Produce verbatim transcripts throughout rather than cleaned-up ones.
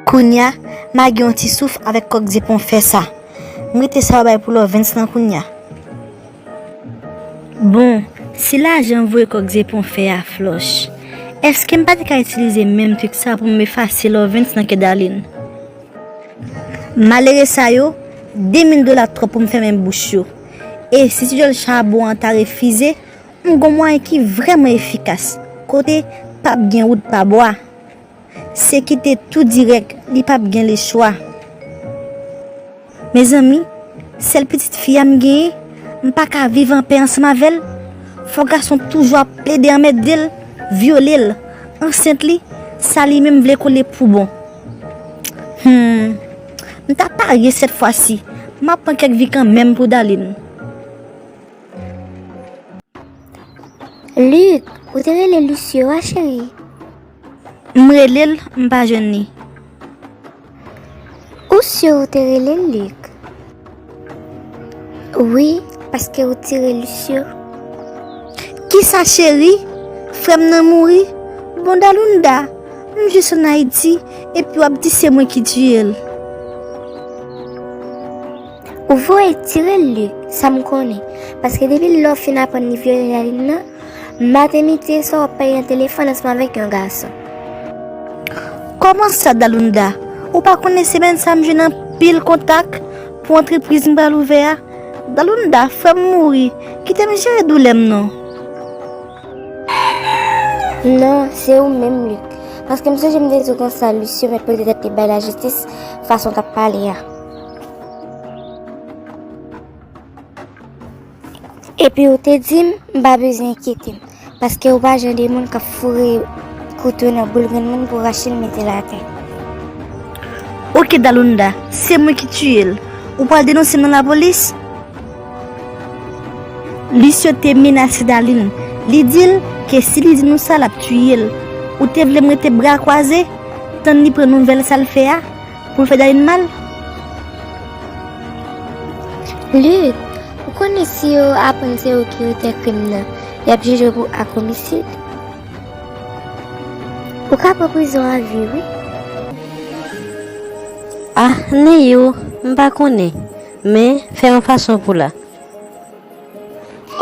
Kounya, m a gen yon ti souf avèk kòk zepon fè sa. M rete sa w bay pou Lovens lan kounya. Bon, si lajan voye kòk zepon fè a flòch, èske m pa te ka itilize menm trik sa pou m efase Lovens nan kè Darline? Malere sa yo, de mil dola twòp pou m fèmen bouch yo. E si ti djòl chabon an ta refize, m gon mwayen ki vrèman efikas, kote p ap gen wout pa bwa. Se kite tou dirèk, li p ap gen lechwa. Mezanmi, sèl pitit fi a m genyen, m pa ka viv anpè ansanm avè l. Fò gason toujou ap plede anmède l, vyole l, ansent li, sa li menm vle koule pou bon. Hmm, m ta parye sèt fwa si, m ap pran kèk vi kanmenm pou Darline. Luc, ou te rele Lucio a, cheri? M rele l, m pa jwenn li. Ou si ou te rele l, Luc? Wi, paske ou tire Lucio. Kisa, cheri? Frè m nan mouri? Bon, Dalunda, m jis ann Ayiti, epi w ap di se mwen ki tiye l. Ou voye tire l, Luc, sa m konnen. Paske depi lè w fin aprann li vyole Darline nan, maten, midi e swa w ap pale nan telefòn ansanm avèk yon gason. Kòman sa, Dalunda? Ou pa konnen semèn sa a m jwenn anpil kontak pou antrepriz m pral ouvè a? Dalunda, frè m mouri, kite m jere doulè m non. Non, se ou menm, Luc. Paske m sonje m te di w konsa, Lucio mèt pote tèt li bay lajistis, fason w t ap pale a. Epi ou te di m, m pa bezwen enkyete m, paske ou pa jan de moun k ap foure kouto nan boul grenn moun pou rache l mete l atè. Oke, Dalunda, se mwen ki tiye l. Ou pral denonse m nan lapolis? Lucio te menase Darline. Li di l ke si li di nou sa, l ap tiye l. Ou te vle m rete bra kwaze, tann li pran nouvèl sa l fè a, pou l fè Darline mal? Luc, ou konnen si yo aprann se ou ki otè krim nan, y ap jije w pou ak omisid. Ou ka pran prizon a vi, wi. Ah, Neyou, m pa konnen, men fè yon fason pou la.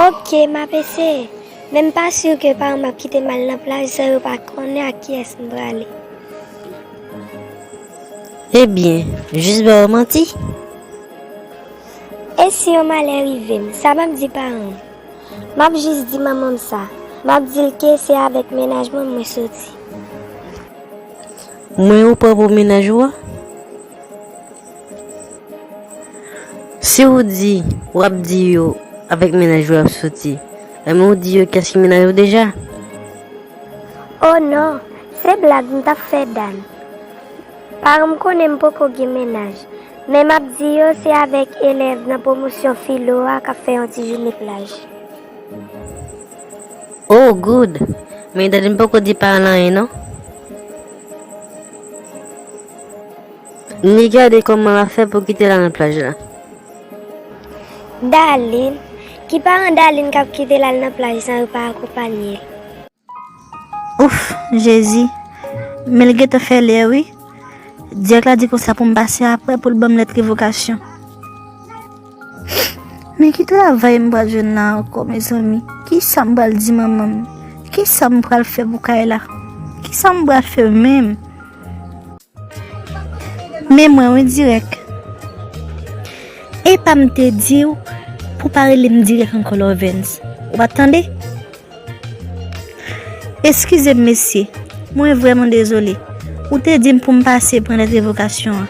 Oke, m ap eseye. Men m pa si ke paran m ap kite m al nan plaj san yo pa konnen ak kiyès m prale. Ebyen, jis ba yo manti. E si yon malè rive m, sa m ap di paran m? M ap jis di manman m sa. M ap di l ke se avèk mennaj mwen mwen soti. Mwen ou pran pou mennaj ou a? Si ou di, w ap di yo avèk mennaj ou w ap soti, enben ou di yo kiyès ki mennaj ou deja? O non, se blag m t ap fè, Dan. Paran m konnen m poko gen mennaj, men m ap di yo se avèk elèv nan pwomosyon filo a k ap fè yon ti jounen plaj. Oh good! Men Darline poko di paran l anyen non. Ni gade kòman l ap fè pou kite l al nan plaj la. Darline? Ki paran Darline k ap kite l al nan plaj san yo pa akonpanye l? Ouf, Jezi. Men l gentan fè lè wi. Dirèk la di konsa pou m pase aprè pou l ban m lèt revokasyon. Men ki travay m pral jwenn la ankò, mezanmi? Kisa m pral di manman m? Kisa m pral fè pou kay la? Kisa m pral fè menm? Men mwen wi, Dirèk. Epa m te di w pou pa rele m Dirèk ankò, Lovens. Ou pa t tande? Eskize m, mesye. Mwen vrèman dezole. Ou te di m pou m pase pran lèt revokasyon an.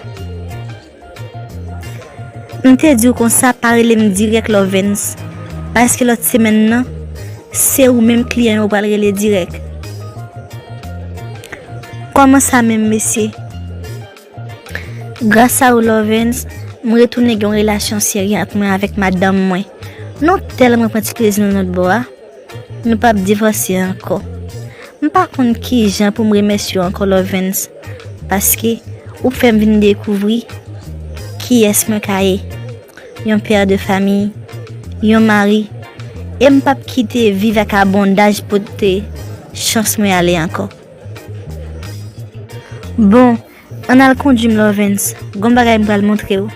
M te di w konsa pa rele m Dirèk, Lovens, paske lòt semèn nan, se ou menm kliyan yo pral rele Dirèk. Kòman sa menm, mesye? Gras a ou, Lovens, m retounen gen yon relasyon serye ant mwen avèk madanm mwen. Nou tèlman pran ti plezi nan lòt bò a. Nou p ap divòse ankò. M pa konn kijan pou m remèsye w ankò, Lovens, paske ou fè m vin dekouvri kiyès mwen ka ye. Yon pè de fanmi, yon mari, e m p ap kite viv ak abondaj pote chans mwen ale ankò. Bon, Ann al kondui m, Lovens. Gon bagay m pral montre w.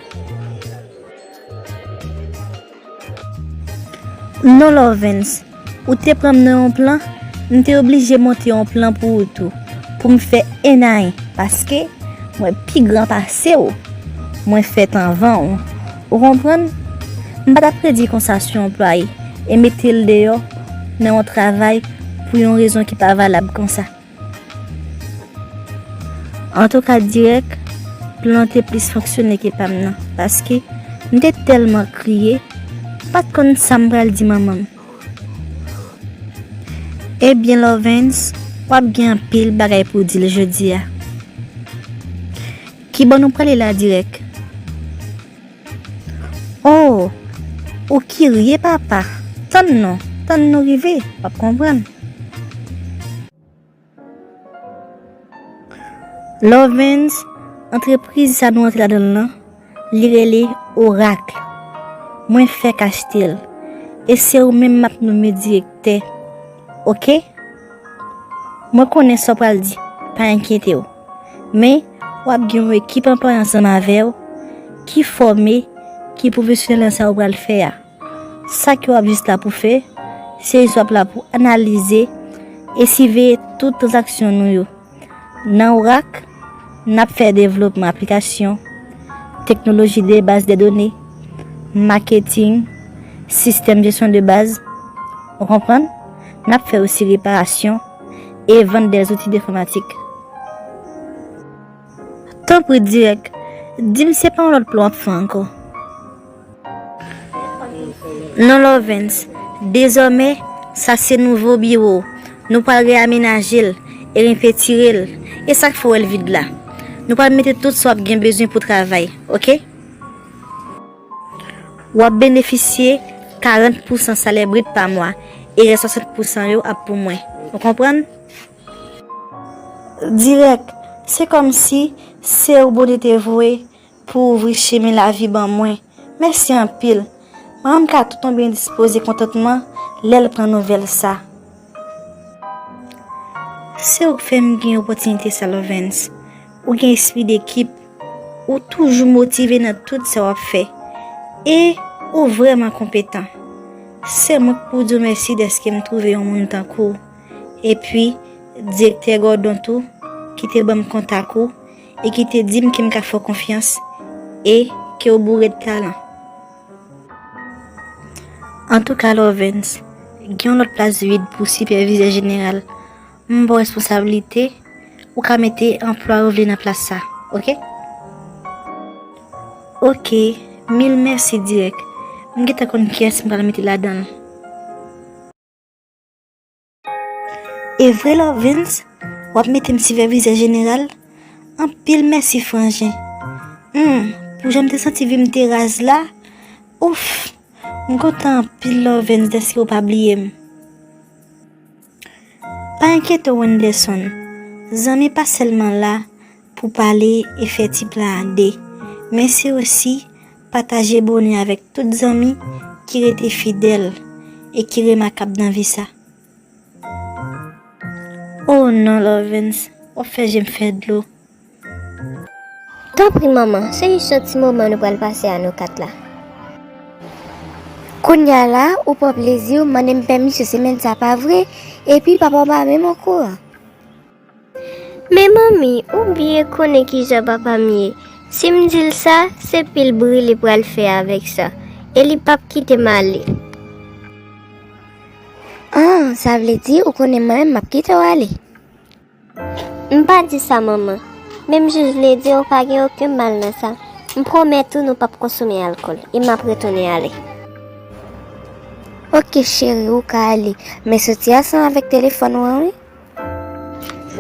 Non, Lovens, ou te pran m nan yon plan, m te oblije monte yon plan pou ou tou, pou m fè enn a enn, paske mwen pi gran pase w, mwen fèt anvan w. Ou konprann? M pa t ap redi konsa sou yon anplwaye e mete l deyò nan yon travay pou yon rezon ki pa valab konsa. Antouka, Dirèk, plan an te plis fonksyone ke pa m nan, paske m te tèlman kriye, m pa t konn sa m pral di manman m. Ebyen, Lovens, w ap gen anpil bagay pou w di l jodi a. Kibò nou prale la, Dirèk? Oh, ou kirye, papa! Tann non, tann nou rive, w ap konprann. Lovens, antrepriz sa nou antre ladan l lan, li rele Orak. Mwen fèk achte l. E se ou menm m ap nonmen direktè. Oke? Mwen konnen sa w pral di, pa enkyete w. Men, w ap gen yon ekip anplwaye ansanm avè w ki fòme, ki pwofesyonèl nan sa w pral fè a. Sa ke w ap jis la pou fè, se jis w ap la pou analize e siveye tout tranzaksyon nou yo. Nan Orak, n ap fè devlopman aplikasyon, teknoloji de baz de done, maketing, sistèm jesyon de baz. Ou konprann? N ap fè osi reparasyon e vann dè zouti de enfòmatik. Tanpri, Dirèk, di m se pa yon lòt plan w ap fè ankò. Non, Lovens, dezòmè, sa se nouvo biwo w. Nou pral reyamenaje l e repentire l. E sa k fè w wè l vid la. Nou pral mete tout sa w ap gen bezwen pou travay, oke? W ap benefisye karant pousan salè brit pa mwa e rès swasant pousan yo ap pou mwen. Ou konprann? Dirèk, se kòmsi se ou Bondye te voye pou ouvri chemen lavi ban mwen. Mèsi anpil. Manman m ka tou tonbe endispoze kontantman lè l pran nouvèl sa. Se ou k fè m gen opòtinite sa, Lovens. Ou gen espri dekip. Ou toujou motive nan tout sa w ap fè. E ou vrèman konpetan. Se mwen k pou di w mèsi dèske m twouve yon moun tankou w. Epi, direktè Gòdon tou, ki te ban m kontak ou e ki te di m ke m ka fè w konfyans e ke w boure de talan. Antouka, Lovens, gen yon lòt plas vid pou sipèvizè jeneral. M ba w responsablite, ou ka mete anplwaye w vle nan plas sa, oke? Oke, mil mèsi, Dirèk. M gentan konn kiyès m pral mete ladan l. E vre, Lovens, w ap mete m sipèvizè jeneral? Anpil mèsi, franjen. Hmm, pou jan m te santi vi m te raz la, ouf, m kontan anpil, Lovens, dèske w pa bliye m. Pa enkyete w, Wenderson. Zanmi pa sèlman la pou pale e fè ti plan a de, men se osi pataje bonè avèk tout zanmi ki rete fidèl e ki remakab nan vi sa. Oh non, Lovens, w ap fè je m fè dlo. Tanpri, manman, se jis yon ti moman nou pral pase a nou kat la. Kounye a la, ou pran plezi w mande m pèmisyon semèn sa, pa vre? Epi papa w pa menm okouran. Men manmi, ou byen konnen kijan papa m ye. Si m di l sa, se pil bri li pral fè avèk sa. E li p ap kite m ale. Ah, sa vle di ou konnen mwen menm m ap kite w ale? M pa di sa, manman. Men m jis vle di w pa gen okenn mal nan sa. M pwomèt ou nou p ap konsome alkòl e m ap retounen ale. Oke, cheri, ou ka ale. Men soti ansanm avèk telefòn ou an, wi.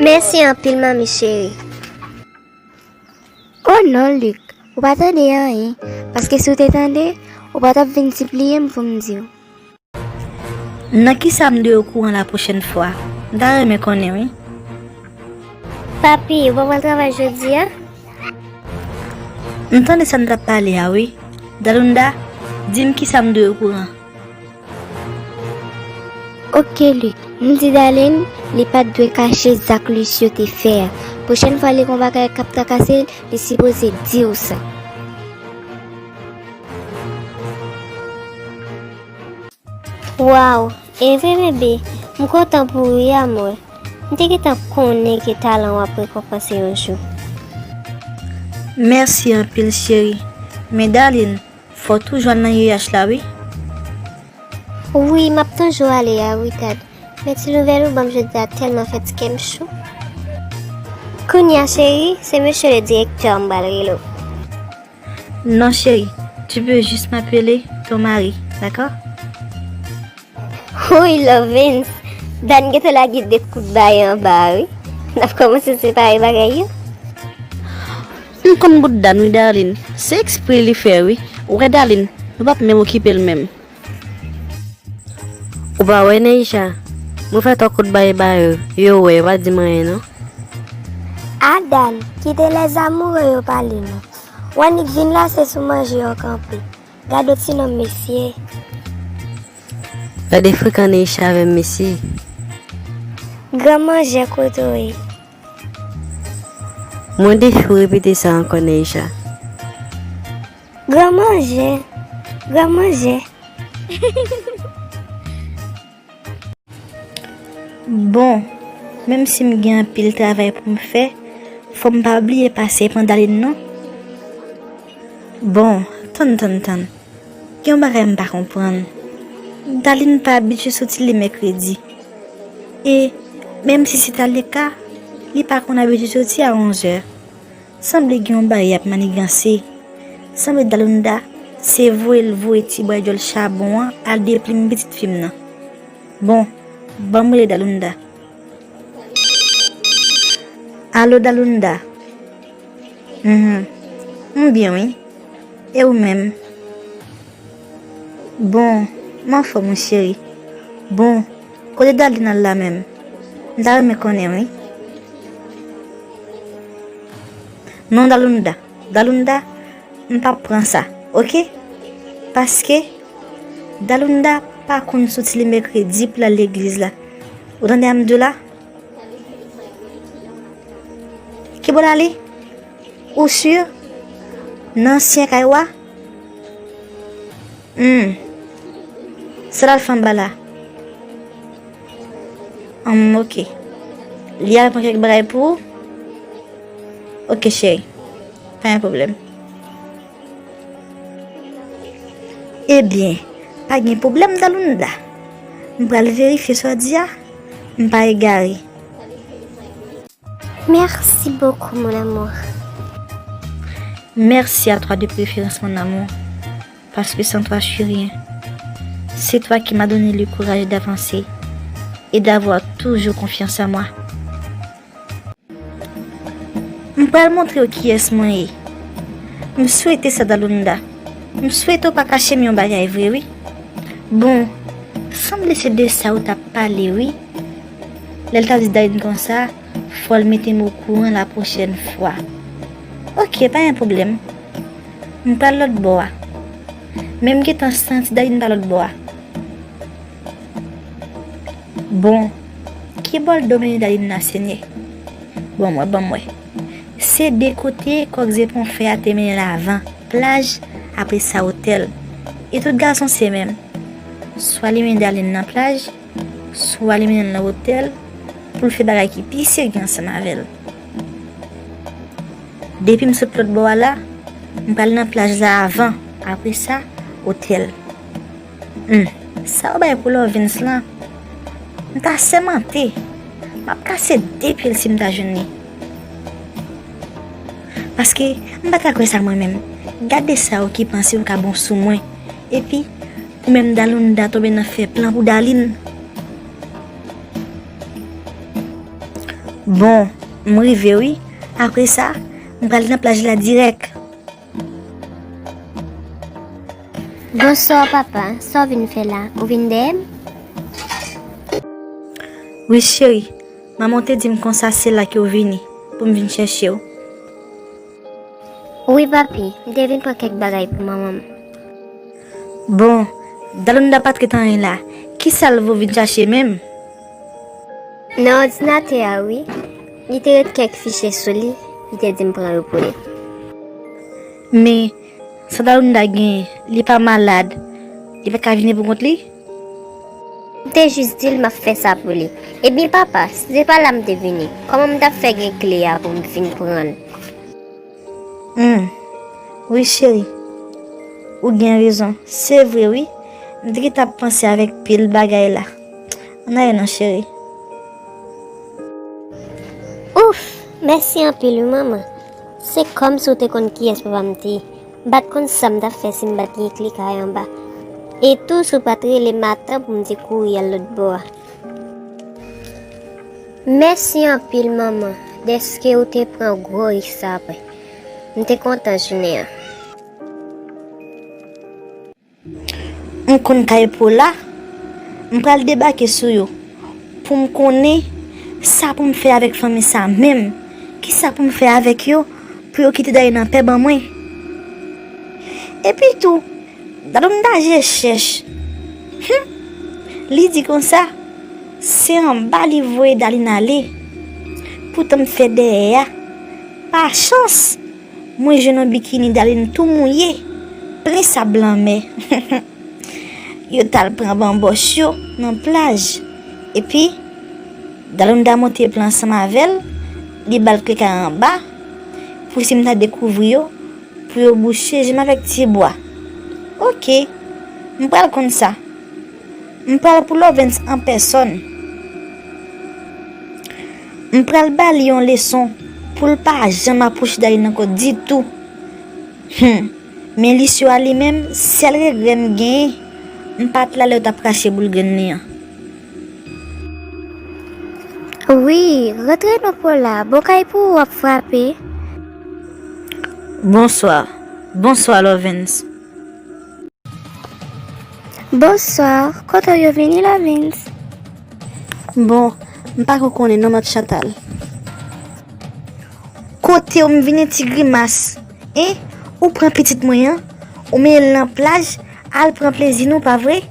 Mèsi anpil, manmi cheri. Oh non, Luc, ou pa tande anyen, paske si w te tande, ou pa t ap vin sipliye m pou m di w. Nan kisa m dwe okouran lapwochèn fwa? M ta renmen konnen, wi. Papi, ou pa pral travay jodi a? M tande sa n t ap pale a, wi. Dalunda, di m kisa m dwe okouran. Oke, Luc, m di Darlene li pa t dwe kache zak Lucio te fè a, Pwochèn fwa li gen yon bagay k ap trakase l, li sipoze di w sa. Waw, e vre bebe, m kontan pou ou wi amor. M te gentan konnen ke talan w ap rekonpanse yon jou. Mèsi anpil cheri. Men Darline, fò w toujou al nan Y H la wi. Wi, m ap toujou ale a wi Tad. Men ti nouvèl ou ban m jodi a tèlman fè ti kè m cho. Kounye a cheri, se mesye le direktè m pral rele w. Non chérie, tu peux juste m'appeler ton mari, d'accord? Woy Lovens, Dan gentan lage de kout bay anba a wi. N ap kòmanse separe bagay yo. M konn bout Dan wi Darline, se ekspre li fè wi. Ou wè Darline, nou p ap menm okipe l menm. Ou pa wè Neisha? Mwen fè twa kout bay ba yo, yo wè, yo pa di m anyen non. A Dan, kite lèzamoure yo pale non. W annik vin la se sou manje yo kanpe. Gade yon ti nonm mesye. Gade frekan Neisha avè m mesye. Gran manjè kote w ye? Mwen defi w repete sa ankò Neisha. Gran manjè, gran manjè. Bon, menm si m gen anpil travay pou m fè, fò m pa bliye pase pran Darline non. Bon, tann, tann, tann. Gen yon bagay m pa konprann. Darline pa abitye soti le mèkredi. E, menm si se ta le ka, li pa konn abitye soti a onzè. Sanble gen yon bagay y ap maniganse. Sanble Dalunda se voye l voye ti bwa dyòl chabon an al deplim pitit fi m nan. Bon, ban m rele Dalunda. Alo Dalunda. Mhm. M byen wi. E ou menm? Bon, m anfòm wi cheri. Bon, kote Darline al la menm? M ta renmen konnen wi. Non Dalunda, Dalunda, m p ap pran sa, oke? Paske Dalunda pa konn soti le mèkredi pou l al legliz la. Ou tande a m di w la? Ki bò l ale? Ou si? Nan ansyen kay ou a? Hmm. Sa l al fè anba la? Hmm, oke. Li al pran kèk bagay pou ou? Oke, cheri. Pa gen pwoblèm. Ebyen, pa gen pwoblèm Dalunda. M pral verifye sa w di a. M pa egare. Merci beaucoup, mon amour. Merci à toi de préférence, mon amour, parce que sans toi, je suis rien. C'est toi qui m'as donné le courage d'avancer et d'avoir toujours confiance en moi. M pral montre w kiyès mwen ye. M swete sa Dalunda. M swete w pa kache m yon bagay vre wi. Bon, sanble se de sa ou t ap pale wi. Lè l t ap di Darline konsa, fò l mete m okouran la pwochèn fwa. Oke, pa gen pwoblèm. M pral lòt bò a. Men m gentan santi Darline pa lòt bò a. Bon, ki bò l do mennen Darline la, Senyè? Ban m wè, ban m wè. Se de kote kòk zepon fè a te mennen l avan, plaj, apre sa otèl. E tout gason se menm. Swa li mennen Darline nan plaj, swa li mennen l nan otèl, pou l fè bagay ki pi serye ansanm avè l. Depi m sot lòt bò a la, m pral nan plaj la avan, apre sa, otèl. Hmm, sa w bay pou Lovens lan? M ta sèmante, m ap kase de pye l si m ta jwenn li. Paske m pa ka kwè sa mwen menm. Gade sa w ki panse w ka bon sou mwen. Epi, ou menm Dalunda tonbe nan fè plan pou Darline. Bon, m rive wi. Apre sa, m pral nan plaj la dirèk. Bonswa papa, sa w vin fè la? Ou vin dèyè m? Wi cheri, manman w te di m konsa se la ke w vini, pou m vin chèche w. Wi papi, m te vin pran kèk bagay pou manman m. Bon, Dalunda pa t ret anyen la, kisa l voye w vin chache menm? Nan òdinatè a wi. Li te ret kèk fichye sou li, li te di m pran yo pou li. Men, sa Dalonda genyen, li pa malad, li pa ka vini pou kont li? M te jis di l m ap fè sa pou li. Ebyen papa, si se pa la m te vini, kòman m t ap fè gen kle a pou m vin pran l? Hmm. Wi, cheri. Ou gen rezon. Se vre, wi. M te gentan ap panse avèk pil bagay la. Ann ale non, cheri. Ouf! Mèsi anpil, wi, manman. Se kòmsi w te konn kiyès papa m te ye. M pa t konn sa m t ap fè si m pa t gen kle kay anba. E tou, si w pa t rele m atan pou m te kouri al lòt bò a. Mèsi anpil, manman, dèske ou te pran gwo risk sa pou mwen. M te kontan jounen an. M konn kay Paula, m pral debake sou yo pou m konnen sa pou m fè avèk fanmi sa menm. Kisa pou m fè avèk yo pou yo kite Dalin nan pè ban mwen? Epi tou, Dalonda je chèch. Hum! Li di konsa, se anba li voye Dalin ale. Poutan m fè dèyè a. Pa chans, mwen jwenn yon bikini Dalin tou mouye, plen sab lanmè. Yo t al pran banbòch yo nan plaj. Epi, Dalonda monte plan ansanm avè l, li ba l kle kay anba, pou si m ta dekouvri yo, pou yo bouche je m avèk ti bwa. Oke, m pral konn sa. M pral pou Lovens an pèsòn. M pral ba li yon leson pou l pa janm apwoche Dalin ankò ditou. Hum, men Lisyo a li menm, sèl regrè m genyen, m pa t la lè yo t ap rache boul grenn li an. Wi, rantre non Paula, bon kay pou ou w ap frape. Bonswa. Bonswa, Lovens. Bonswa, kote w yo vini, Lovens? Bon, m pa ko konnen non, Mat Chantal. Kote w m vini, Ti Grimas? Hein? Ou pran pitit mwen an, ou mennen l nan plaj, al pran plezi nou, pa vre?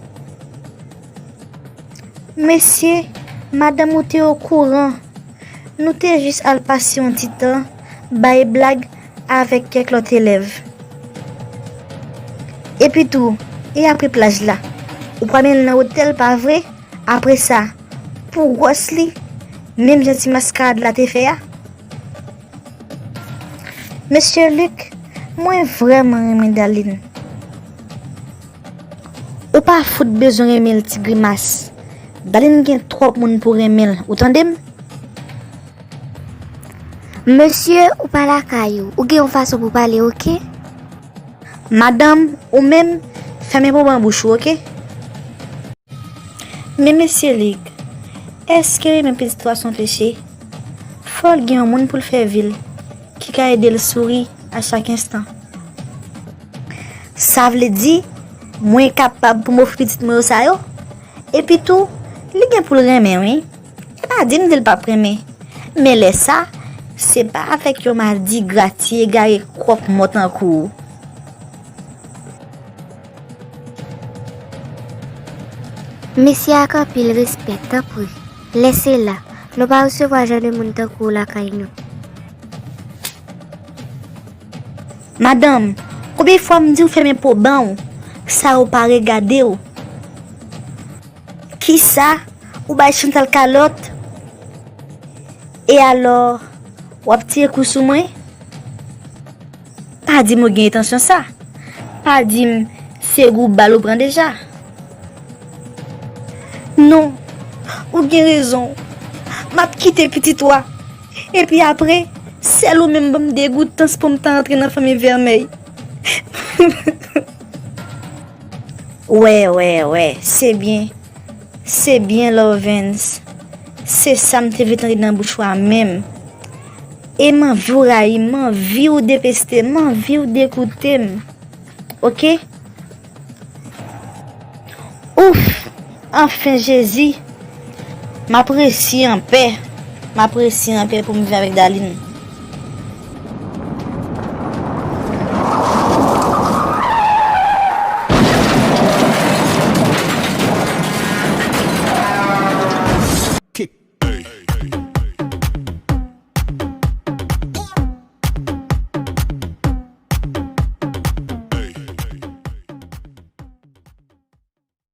Mesye, madanm ou te okouran. Nou te jis al pase yon ti tan, bay blag avèk kèk lòt elèv. Epi tou, e apre plaj la? Ou pral mennen l nan otèl, pa vre? Apre sa, pou gwòs li, menm jan ti maskarad la te fè a? Mesye Luc, mwen vrèman renmen Dalin. Ou pa fout bezwen renmen l, Ti Grimas. Dalin gen twòp moun pou renmen l, ou tande m? Mesye, ou pa lakay ou. Ou gen yon fason pou pale, oke? Madanm, ou menm, fèmen poban bouch ou, oke? Men mesye Luc, èske renmen pitit ou a se yon peche? Fò l gen yon moun pou l fè vi l, ki ka ede l souri a chak enstan. Sa vle di, mwen kapab pou m ofri pitit mwen yo sa yo? Epi tou, li gen pou l renmen, wi. E pa di m di l p ap renmen. Men lè sa, se pa avèk yon madigra ti egare kwòk mò tankou ou. Mesye ak anpil respè, tanpri, lèse la. Nou pa resevwa jan de moun tankou w lakay nou. Madanm, konbyen fwa m di w fèmen poban w? Sa yo pa regade w. Kisa? Ou bay Chantal kalòt? E alò, w ap tire kou sou mwen? Pa di m ou gen entansyon sa. Pa di m se gou bal ou pran deja. Non, ou gen rezon. M ap kite pitit ou a. Epi apre, sèl ou menm ban m degoutans pou m ta antre nan fanmi vèmèy. Wè, wè, wè, se byen. Se byen, Lovens. Se sa m te vle tande nan bouch ou a menm. E m anvi w rayi m, m anvi w depeste m, m anvi w degoute m. Oke? Ouf! Anfen, Jezi! M ap resi anpè. M ap resi anpè pou m viv avèk Dalin.